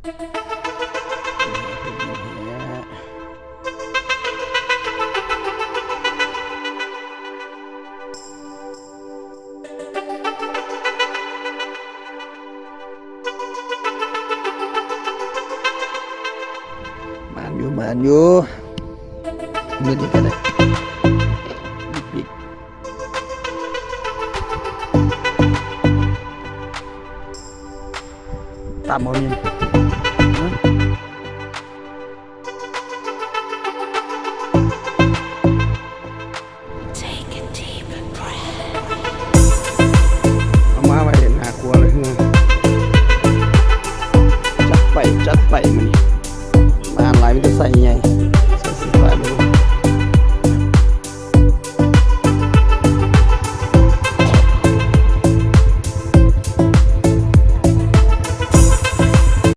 ມານຢູ່ ມານຢູ່ ມືດນີ້ກໍໄດ້ ບິກໆ ຕຳເອົານີ້ ເອົາມາໄວ້ໜ້າຄົວເລີຍ ຈັດໄປ ຈັດໄປມື້ນີ້ ອາຫານຫຼາຍມີແຕ່ໄຊໃຫຍ່.